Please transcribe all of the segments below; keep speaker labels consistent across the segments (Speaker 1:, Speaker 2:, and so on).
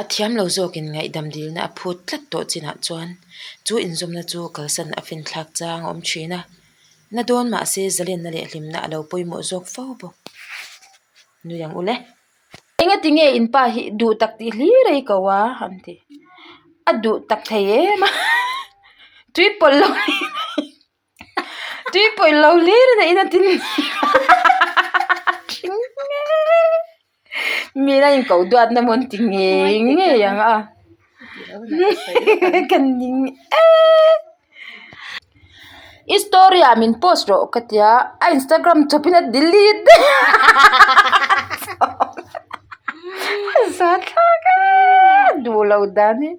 Speaker 1: A thiam lo zawkin ngaihdam dilna a phut tlat tawh chinah chuan chu inzawmna chu kalsan a finthlak chang a awm thin a. Na dawn mahse zalenna leh hlimna a lo pawimawh zawk fo bawk. Nui ang ule. Engati nge in pa hi duh tak tih hlir a i ko a? an ti. A duh tak thei em a, tui pawlh lo tui pawlh lo hlir in a in a tin thing nge mi la in koh duat na maw an ti ngei ngei ang a ka ning em. I story ah min post rawh ka tia a instagram chawpin a delete daih a zah thlak e duh lo dan hi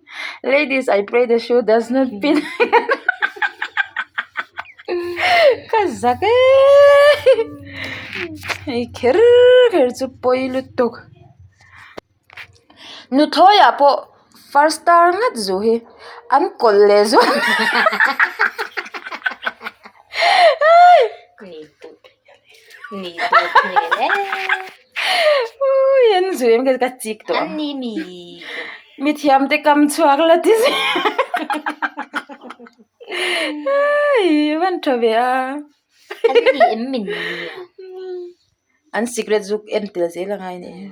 Speaker 1: ladies I pray the shoe does not fit ka zak e hei kher kher chu pawi lutuk. Nuthlawi ah pawh first star ngat zu hi an kawlh leh zual an zu em ka chik tawh ang mithiam te kam chhuak la ti zui van tha ve a an sikret zuk en tel zel a ngai a nih hi.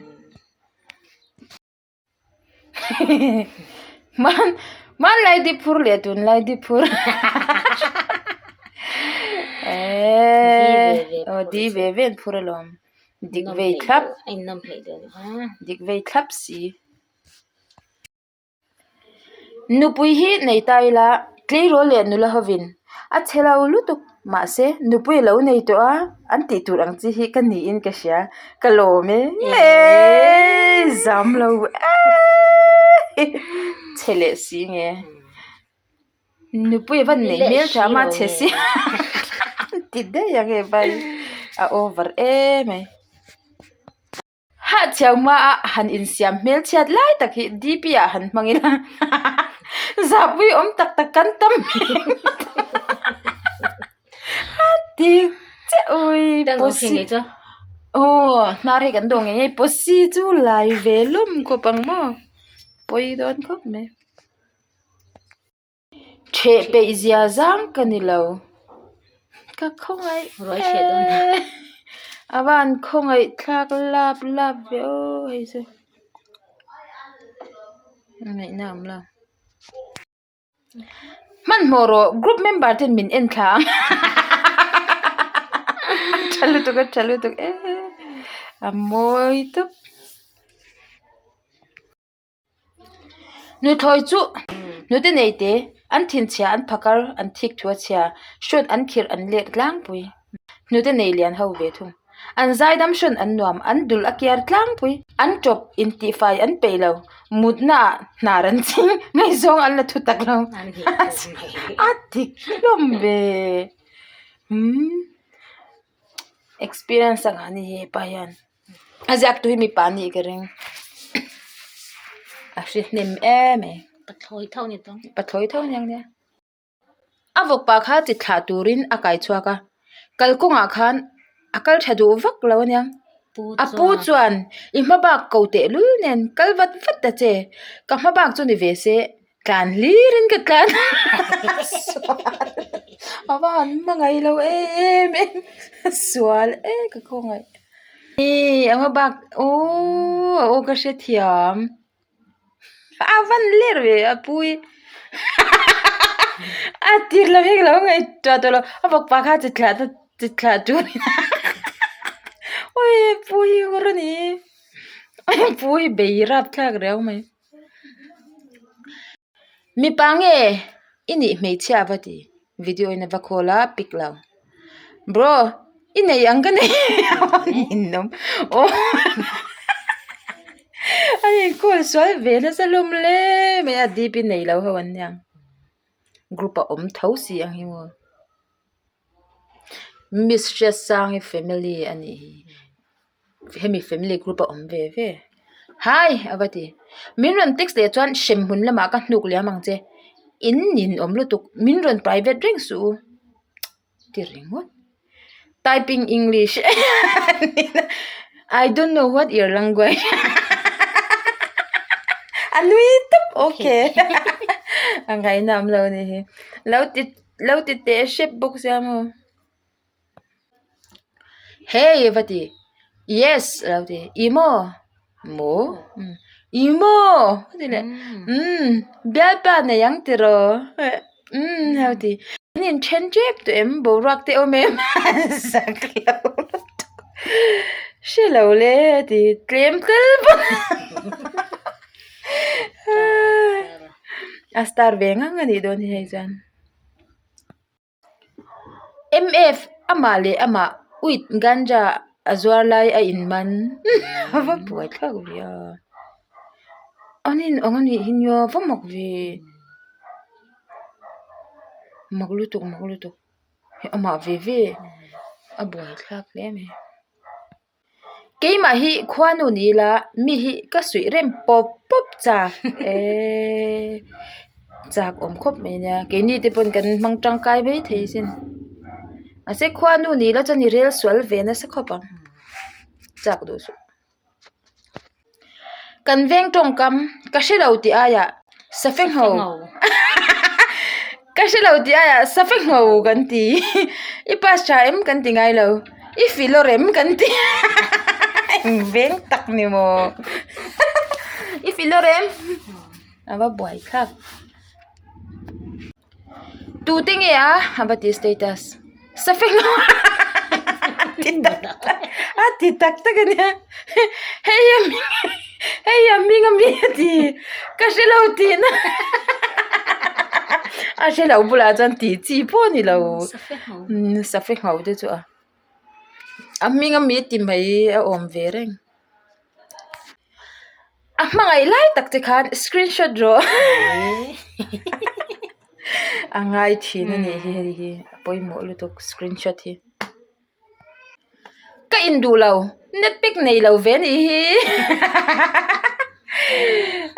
Speaker 1: Hman hmanlai di phur leh tunlai di phur eeee aw di ve ve an phur alawm dik vei thlap dik vei thlap si. Nupui hi nei ta ila tleirawl leh nula hovin a chhe lo lutuk mahse nupui a lo nei tawh a an tih tur ang chi hi ka niin ka hria ka lawm e zam lo e chhe leh si nge nupui a van nei hmel tha a chhe si ti daih ang e vai a over em mai. Hahchhiau hmaah han insiam hmelchhiat lai tak hi DP ah han hmang ila zahpui awm tak tak kan tam a ti chiah ui posi aw hnar hi kan dawh ngei ngei posi chu lai ve lawm khawp ang maw pawi dawn khawp mai. Theh peih zia zang ka ni lo. Ka khawngaih e. A van khawngaih thlak lap lap ve aw hei chu. Ngaihna awm lo. Hmanhmawh rawh group member ten min en thla ang. Tha lutuk a tha lutuk e. A mawi tawp. Nuthlawi chu hnute nei te an thinchhia an phakar an thik thu a chhia hrawn an khirh an lek tlangpui hnute nei lian ho ve thung an zaidam hrawn an nuam an dul a kiar tlangpui an tawp intihfai an peih lo mutna ah hnar an ching ngaihzawng an la thu tak lo a dik hlawm ve umm experience ang a ni hepa hian. A ziak tu hi mipa a nih ka ring a hre hnem em mai
Speaker 2: Pathlawi tho ni tawng
Speaker 1: pathlawi tho aniang nia a vawkpa kha chi thlah turin a kai chhuak a kalkawngah khan a kal tha duh vak lo aniang a pu chuan i hma bak ko teh lul nen kal vat vat ta che ka hma bak chu ni ve se tlan hlir in ka tlan sual a va han hmangaih lo em em sual e ka khawngaih ih a hma bak aww a aw ka hrethiam a van ler ve a pu hi a tir lam hi ka lo ngaihtuah tawh lo a vawkpa kha chi thlah chi thlah tur awi pu hi hur a ni pu hi bei rapthlak riau mai. Mipa nge i nih hmeichhia va ti video in a va call a pick lo bro i nei ang ka nei ninawm aw a in call sual ve nasa hlawm hle mai a dp nei lo ho an nia group a awm tho si ang hi maw miss Hriatsangi family a nih hi. hemi family group a awm ve ve hai a va ti min rawn text leh chuan hrem hmun lamah ka hnuk liam ang che in nin awm lutuk min rawn private reng suh u ti ringawt typing english I don't know what your language. A nui tawp okay a ngaihna awm lo anih hi lo ti lo ti teh hrep bawk sia maw hey va ti yes a lo ti i maw maw i maw a ti leh umm bialpa nei ang tiraw umm a lo ti. An inthen tep tawh em boruak te awm em zak lo lutuk hre lo le a ti tlem tel bawk a star ve ngang a nih dawn hi hei chuan mf amah leh amah uit ganja a zuar lai a in man a va buai thlak ve a an in ang a nih hi nia va mak ve. Mak lutuk mak lutuk hei amah ve ve a buai thlak hle mai keimah hi khuanu ni ila mi hi ka suih rem pawp pawp chak eeee chak awm khawp mai nia keini te pawn kan hmang tangkai mai thei asin mahse khuanu ni ila chuan i rel sual ve nasa khawp ang chak duh suh. Kan veng tawngkam ka hre lo tih aiah safe ngho ka hre lo tih aiah safe ngho kan ti i pass tha em kan ti ngai lo i filawr em kan ti eng veng tak ni maw i filawr em a va buai thlak Tute nge a a va ti status safe ngho ti tak tak a ti tak tak a nia hei hi a hming hei hi a hming a mi a ti ka hre lo tihna a hre lo bulah chuan tih chi pawh a ni lo safe ngho te chu a a hming a mi ti mai a awm ve reng. A hmangaih lai tak te khan screenshot rawh a ngai thin a nih hi hei hi a pawimawh lutuk screenshot hi ka in duh lo net pack nei lo ve a nih hi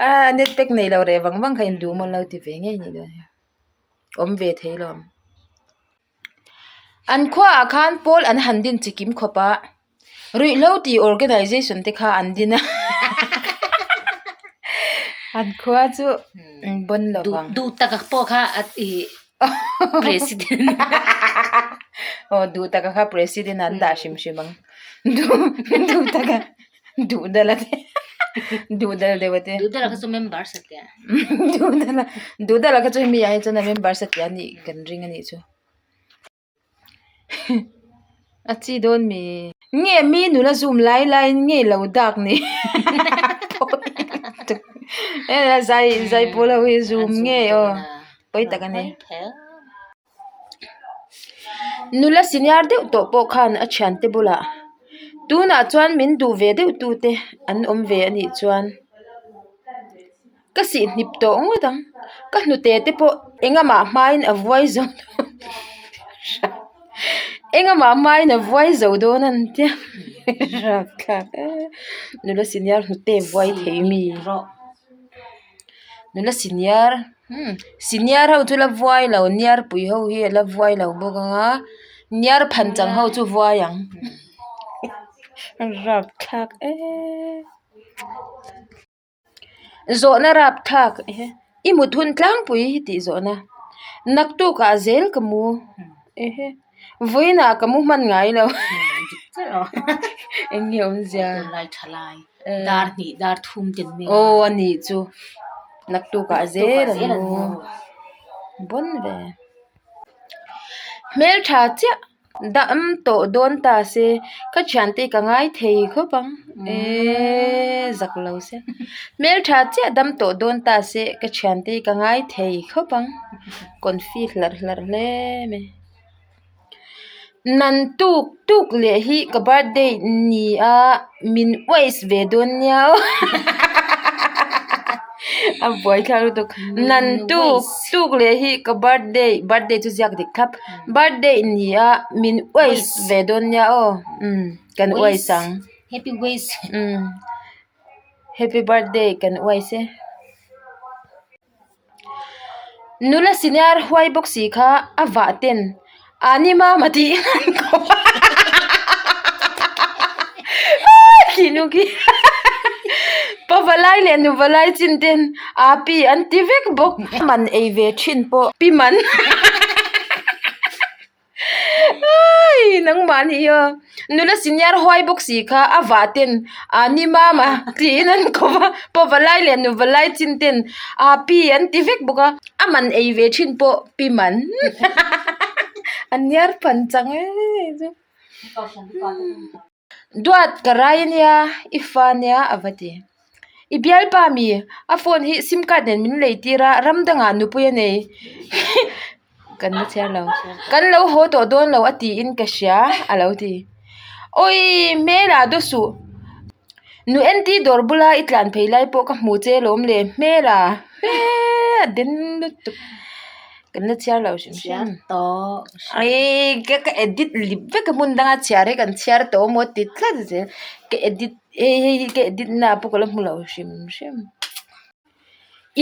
Speaker 1: a net pack nei lo reh vang vang kha in duh maw lo ti ve ngei a nih dawn hi awm ve thei lo ang. An khuaah khan pawl an han din chi kim khawp a, ruihhlo tih organisation te kha an din a an khua chu an bawn lo vang.
Speaker 2: Duh taka pawh kha a ih president
Speaker 1: aw duh taka kha president an dah hrim hrim ang duh taka duh dala te duh dal deuh a te
Speaker 2: duh dala kha chu member satliah
Speaker 1: duh dala duh dala kha chu hemi ah hi chuan a member satliah a nih kan ring a nih chu a chi dawn mi nge mi nula zoom lai laiin nge lo dak ni zai zai pawl ho hi zoom ngei aw pawi tak a ni. Nula senior deuh tawh pawh khan a thiante bulah tunah chuan min duh ve deuh tu te an awm ve a nih chuan ka sih hnip tawh ngawt ang ka hnute te pawh engamah hmain a vuai zo dawn engamah hmain a vuai zo dawn a ni tia rapthlak e nula senior hnute vuai thei mi. Nula senior umm senior ho chu la vuai lo niar pui ho hi a la vuai lo bawk ang a niar phan chang ho chu vuai ang rapthlak eee zawhna rapthlak i mut hun tlangpui hi tih zawhna naktukah zel ka mu ehe. Vawiinah ka mu hman ngai lo eng nge awmzia aw a nih chu naktukah zel an mu bawn ve hmeltha chiah dam tawh dawn ta se ka thiante ka ngai thei khawp ang eeee zak lo se hmeltha chiah dam tawh dawn ta se ka thiante ka ngai thei khawp ang confi hlarh hlarh hle mai. Nan tuk tuk leh hi ka birthday ni a min waste ve dawn nia aw a buai thlak lutuk nan tuk tuk leh hi ka birthday birthday chu ziak dik thlap birthday ni a min waste ve dawn nia aw umm kan waste ang umm happy birthday kan waste e. Nula senior huai bawk si kha a vah ten a ni mama tih in an ko a khi nu khi. Pavalai leh nuvalai chin ten aa pi an ti vek bawk. Man ei ve thin pawh pi man. Ai nangmah ni hi aw. Nula senior huai bawk si kha a vah ten aa ni mama tiin an ko va. Pavalai leh nuvalai chin ten aa pi an ti vek bawk a. A man ei ve thin pawh pi man. A niar phan chang e chu. Duat ka rai ania i fa ania a va ti. I bialpa mi a phone hi sim card nen min lei tir a ram dangah nupui a nei kan la chhiar lo kan lo haw tawh dawn lo a tiin ka hria a lo ti. Awii hmel ah daw suh nu NT dawr bula i tlan phei lai pawh ka hmu che lawm le hmel ah hee a den lutuk. Kan la chhiar lo hrim hrim. Aii ka ka edit lip vek a hmun danga chhiar hi kan chhiar tawh maw ti tlat zel ka edit hei hei hi ka edit na ah pawh ka la hmu lo hrim hrim.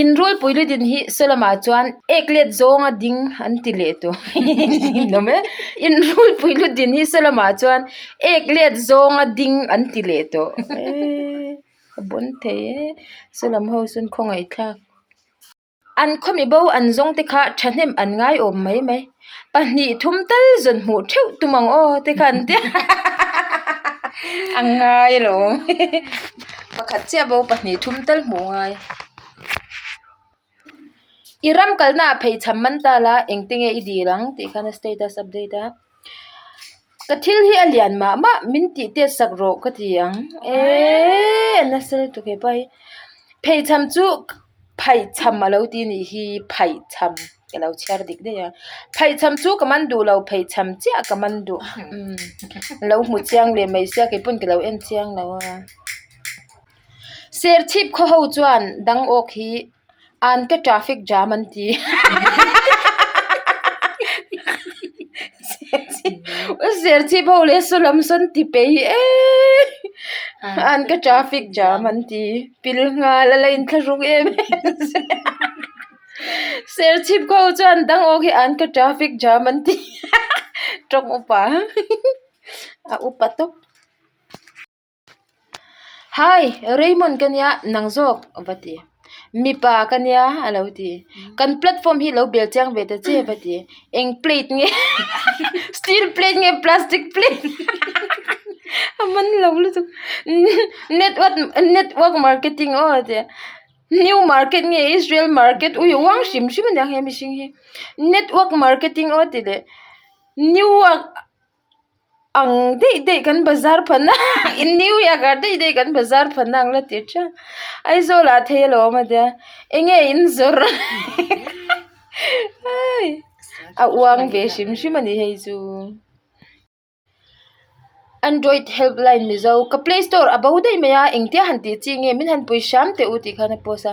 Speaker 1: In rulpui lu din hi saw lamah chuan ek let zawnga ding an ti leh tawh ninawm e. In rulpui lu din hi saw lamah chuan ek let zawnga ding an ti leh tawh eee a bawn thei e saw lam ho sawn khawngaih thlak. An khawmi bo an zawng te kha thahnem an ngai awm mai mai. Pahnih thum tal zawn hmuh theuh tum ang aw te kha an tia a ngai lo. Pakhat chiah bo pahnih thum tal hmuh ngai. I ram kalna ah pheichham man ta la engte nge i dil ang tih khan a status update a. Ka thil hi a lian mah mah min tih tet sak rawh ka ti ang. Eeee a nasa lutuk hepa hi. Pheichham chu. Phaichham a lo ti nih hi phaichham ka lo chhiar dik daih a phaichham chu ka man duh lo pheichham chiah ka man duh umm lo hmu chiang leh mai sia kei pawn ka lo en chiang lo a serchhip khaw ho chuan dang awk hi an ka traffic jam an ti serchhip ho leh saw lam sawn ti peih eee an ka traffic jam an ti. Pil nghal a la inthlahrung em em zel Serchhip kho chuan dang awk hi an ka traffic jam an ti tawng upa a upa tawp. Hi Raymond ka nia nang zawk a va ti mipa ka nia a lo ti kan platform hi lo bel chiang ve ta che a va ti eng plate nge steel plate nge plastic plate a man lo lutuk. Network network marketing aw a tia new market nge Israel market ui uang hrim hrim a nia he mihring hi network marketing aw tih leh new work ang daih daih kan bazar phana new york ah daih daih kan bazar phana ang la ti tha Aizawl ah thei alawm a tia enge in zawrh a uang ve hrim hrim a ni hei chu. Android helpline Mizo ka play store a bo daih mai a engtia han tih chi nge min han pui hram teh u tih khan a post a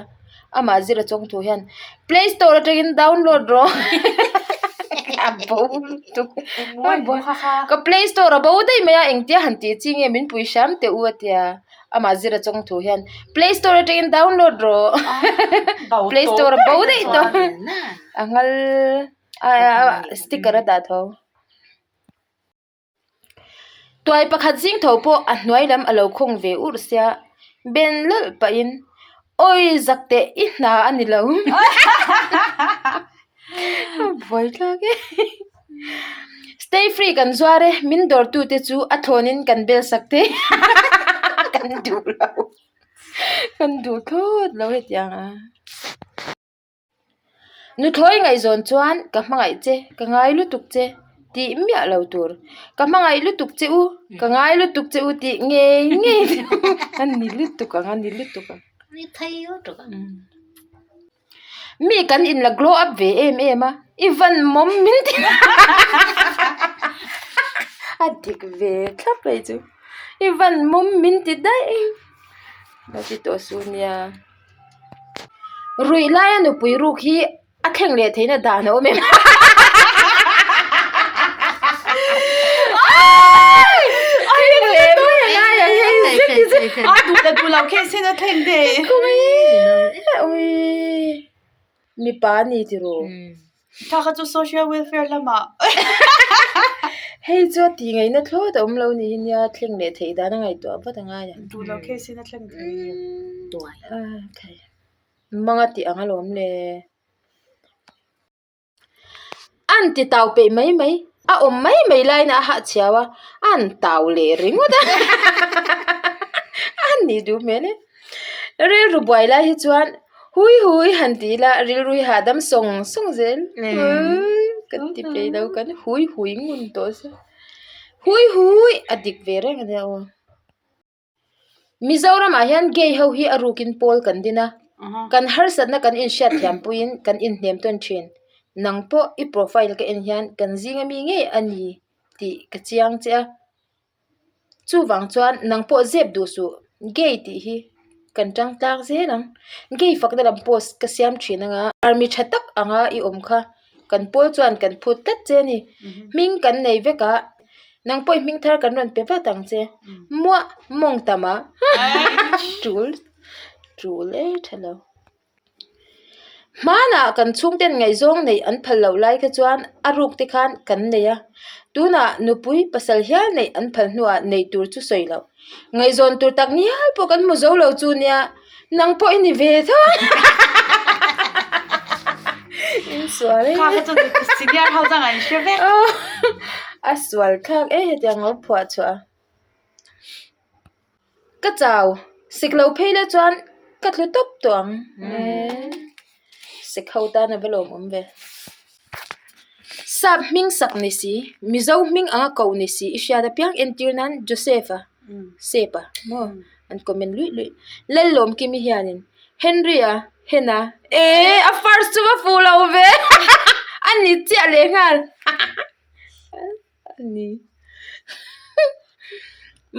Speaker 1: amah zir a chawng thu hian play store atangin download rawh a bo lutuk ka play store a bo daih mai a engtia han tih chi nge min pui hram teh u a tia amah zir a chawng thu hian play store atangin download rawh play store a bo daih tawh a ngal sticker a dah tho. Tuai pakhat zing tho pawh a hnuai lam a lo khawng ve urh sia, ben lawlh pahin Awi zak teh i hna a ni lo a buai thlak e Stay free kan zuar e, min dawrtute chu a thlawnin kan bel sak thei kan duh lo kan duh thlawt lo hetiang a. Nuthlawi ngaihzawn chuan ka hmangaih che, ka ngai lutuk che tih miah lo tur. Ka hmangaih lutuk che u, ka ngai lutuk che u tih ngei ngei a ni lutuk ang, a ni lutuk ang. Mi kan inla glow up ve em em a, i van mawm min ti a dik ve thlap hei chu, i van mawm min ti daih a ti tawh su nia. Ruih laia nupui ruk hi a thleng leh theihna dan a awm em? Mipa a ni tiraw?
Speaker 3: Thla kha chu social welfare lamah.
Speaker 1: Hei chu a tih ngaihna thlawt a awm lo ni hi nia thleng leh theih dan a ngaihtuah vat a ngai ang.
Speaker 3: Duh lo case in a thleng thei.
Speaker 2: Tuai.
Speaker 1: Manga tih ang alawm le. An ti tau peih mai mai, a awm mai mai laiin a hahchhiau a, an tau leh ringawt a a nih duh hmel e. Rilru buai lai hi chuan hui hui han ti ila rilru hi hahdam sawng sawng zel kan ti peih lo kan hui hui ngun tawh se hui hui a dik ve reng a nia aw. Mizoramah hian gay ho hi a rukin pawl kan din a, kan harsatna kan inhriat thiam puiin kan inhnem tawn thin. Nang pawh i profile ka en hian kan zinga mi ngei a ni tih ka chiang che a. Chuvang chuan nang pawh zep duh suh, gay tih hi kan tang tlak zel ang. Gay fakna lam post ka siam thin anga army tha tak anga i awm kha kan pawl chuan kan phut tlat che a ni. Hming kan nei vek a. Nang pawh i hming thar kan rawn pe vat ang che. Muah mawng tam a. Tul tul e tha lo. Hmanah kan chhungten ngaihzawng neih an phal loh lai kha chuan a ruk te khan kan nei a. Tunah nupui pasal hial neih an phal hnuah neih tur chu sawi loh. Ngaihzawn tur tak ngial pawh kan hmu zo lo chu nia nang pawh i ni ve tho a. In sual e.
Speaker 3: Kha kha chu senior ho dang an hre vek.
Speaker 1: A sual thlak e hetiang lo phuah chhuah a. Ka chau sik lo phei la chuan ka tlu tawp tawh ang. Sik ho tan a va lawmawm ve. Sap hming sak ni si, Mizo hming anga koh ni si i hriat apiang entir nan Joseph-a, Sep-a maw an comment luih luih. Lallawmkimi hianin Henry-a, Hena, ee a first chu va fuh lo ve a ni chiah leh nghal a ni.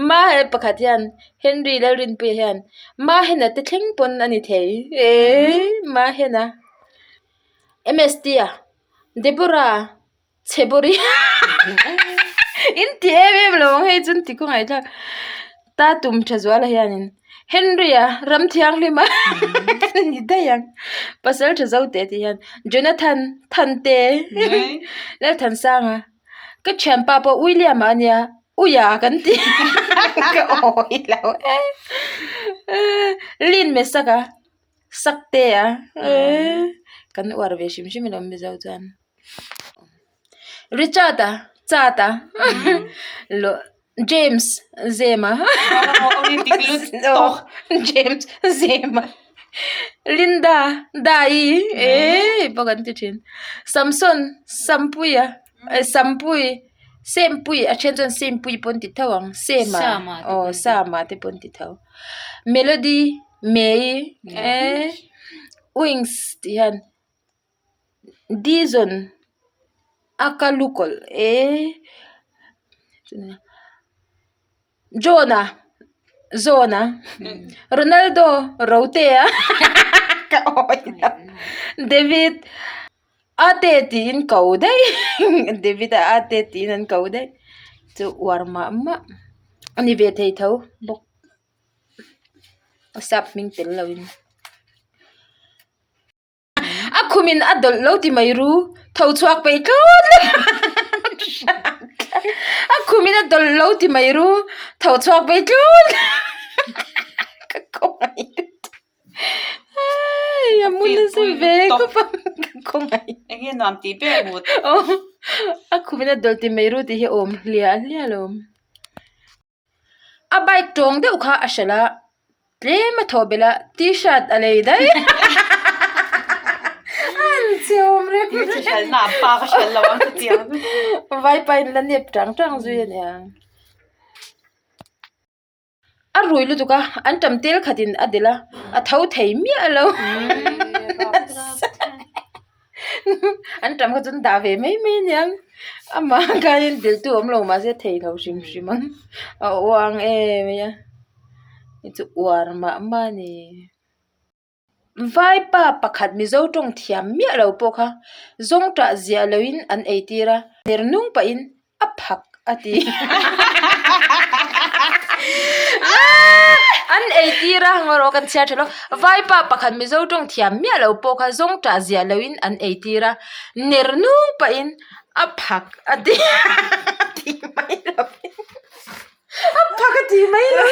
Speaker 1: Ma pakhat hian Henry Lalrinpuia hian Ma Hena te thleng pawn a ni thei ee Ma Hena. MST-a Deborah Chhebawri in ti em em lo ang hei chu an ti khawngaih thlak ta tum tha zuala hianin Henry-a ram thianghlima ni daih ang pasal tha zo teh tih hian Jonathan Thante Lalthansanga ka thianpa pawh William-a ania Uia kan ti ka awi lo e Lin Mesaka. Sak te a eee kan uar ve hrim hrim alawm Mizo chuan Richard a Chat a lawh James Zema James Zema Linda Dai eee pawh kan ti thin Samson Sampuia Sampui Sempui a then chuan Sempui pawh an ti tho ang Sema aw Sama te pawh an ti tho Melody. May e wings tih hian Dizon a ka lukawlh e John-a Zawna Ronaldo Rotea ka awi lo David Ate tiin ko daih David-a ate tiin an ko daih chu uar mah mah a ni ve thei tho bawk. A sap hming tel lo in a khum in a dawlh lo ti mai ru tho chhuak peih tlut a khum in a dawlh lo ti mai ru tho chhuak peih tlut ka khawngaih lutuk hei a mu nasa ve khawp a ka khawngaih
Speaker 3: enge nuam tih ber mut
Speaker 1: a khum in a dawlh ti mai ru tih hi a awm hliah hliah lo. A bike tawng deuh kha a hralh a, tlem a thawh belh a, t-shirt a lei daih a an che awm reng reng.
Speaker 3: Hmeichhe hralh na pa ka hralh lo ang chutiang chu.
Speaker 1: Vaipa in la nep tang tang zui a nia. A rui lutuk a, an tam tel khat in a delh a, a tho thei miah lo. An tam kha chuan dah ve mai mai aniang amah khanin delh tu awm lo mahse thei lo hrim hrim ang a uang em mai a hei chu uar mah mah a ni vaipa pakhat mizo tawng thiam miah lo pawh kha zawngtah ziah loin an ei tir a ner nung pahin. A phak a ti. An ei tir a ngaw rawh kan chhiar tha lo. Vaipa pakhat Mizo tawng thiam miah lo pawh kha zawng tah ziah loin an ei tir a. Ner nung pahin. A phak a ti a ti mai lo a phak a ti mai lo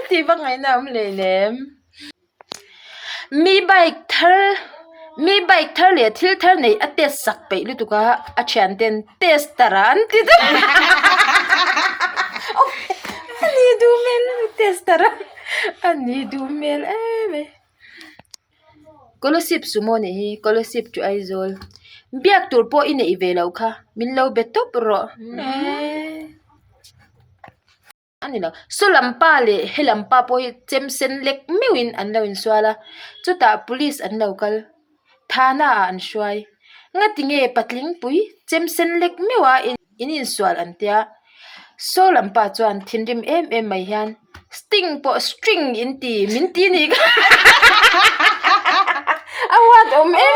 Speaker 1: tih vak ngaihna a awm hleinem. Mi bike thar mi bike thar leh thil thar neih a test sak peih lutuk a a thian ten tester ah an ti daih a ni duh hmel tester a a ni duh hmel em mai. Kolasib sumo nih hi Kolasib chu Aizawl biak tur pawh i neih ve loh kha min lo be tawp rawh eee a ni lo saw lam pa leh he lam pa pawh hi chem sen lek meuhin an lo insual a chutah police an lo kal thana ah an hruai ngati nge patling pui chem sen lek meuh a in insual an tia saw lam pa chuan thinrim em em mai hian sting pawh string in ti min ti a nih kha a huat awm em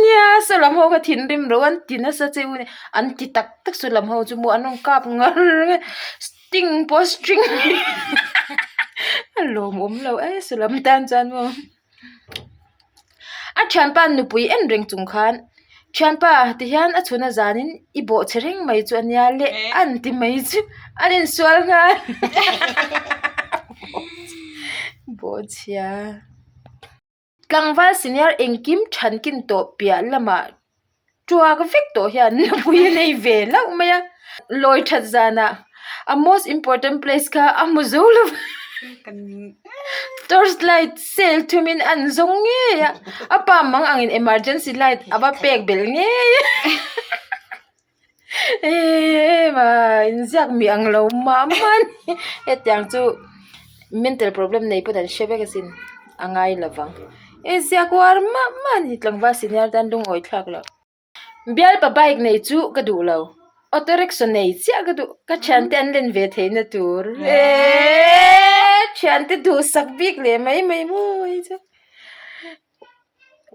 Speaker 1: nia saw lam ho kha thinrim ro an ti nasa che u a ni an ti tak tak saw lam ho chu maw an rawn kap ngar ngar a sting pawh string a lawmawm lo e saw lam tan chuan maw. A thianpa nupui en reng chung khan thianpa tihian a chhun a zanin i bawh chhe reng mai chu a nia le an ti mai chu an insual nghal bawh chhia tlangval senior engkim thankin tawh piah lamah tuak vek tawh hian nupui a nei ve hlauh mai a lawi that zanah a most important place kha a hmu zo lo va torch light sale thumin an zawng ngei a a pa mang angin emergency light a va pek belh ngei a eee inziak mi ang lo mah mah a ni hetiang chu mental problem nei pawn an hre vek asin a ngai lo vang inziak uar mah mah a ni tlangval senior tan lungawi thlak loh bialpa bike nei chu ka duh lo auto rickshaw nei chiah ka duh ka thiante an len ve theihna tur eeeee thiante duhsak bik leh mai mai maw hei chu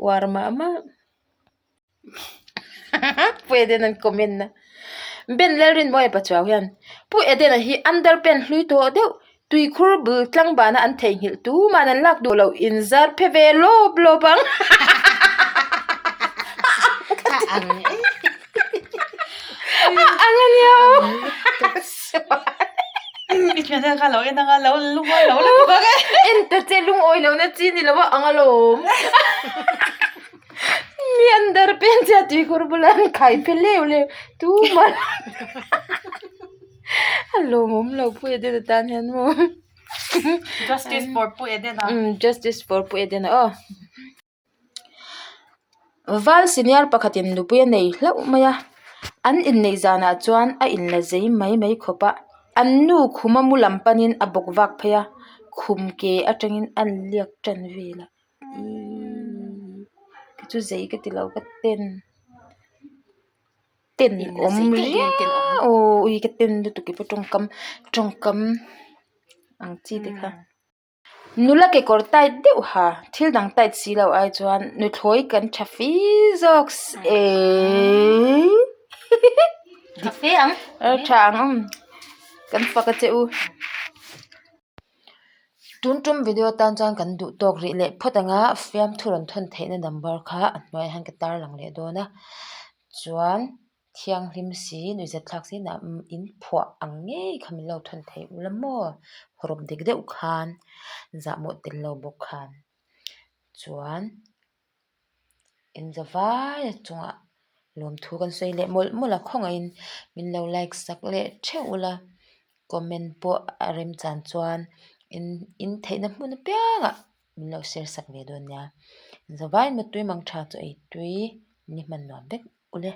Speaker 1: uar mah mah. Pu Eden an comment a Ben Lalrinmawia Pachuau hian Pu Edena hi underpant hlui tawh deuh tuikhur bul tlang bana an theihnghilh tuman an lak duh loh in zar phe ve lawp lawp ang a ang a nia aw en ta che lungawi lohna chi ni lo a ang alawm. Mi under pant chiah tuikhur bula an khai phe leu leu tumah a lawmawm lo Pu Edena tan hian maw
Speaker 3: Justice for Pu Edena
Speaker 1: Justice for Pu Edena aw Val senior pakhatin nupui a nei hlauh mai a an inneih zanah chuan a inla zei mai mai khawp a an nu khuma mu lam panin a bawk vak phei a khum ke atangin a liak tan vel a. Ihh ka chu zei ka ti lo ka ten ten awm riau aw ui ka ten lutuk e pawh tawngkam tawngkam ang chi te kha nula kekawr tight deuh ha thil dang tight si loh ai chuan nuthlawi kan tha fi zawk eeii
Speaker 2: tha fe ang
Speaker 1: tha ang awm kan fak a che u. Tun tum video tan chuan kan duh tawk rih leh phawt ang a fiamthu rawn thawn theihna number kha a hnuaiah hian ka tarlang leh dawn a chuan thianghlim si nuihzat thlak si nah in phuah ang ngei kha min lo thawn thei ula maw hawrawp dik deuh khan zahmawh tel lo bawk khan chuan. Engzawai a chungah lawmthu kan sawi leh mawlh mawlh a khawngaihin min lo like sak leh theuh ula comment pawh a remchan chuan in in theihna hmun apiangah min lo share sak ve dawn nia engzawai mutui mang tha chu ei tui ni hman nuam vek ule.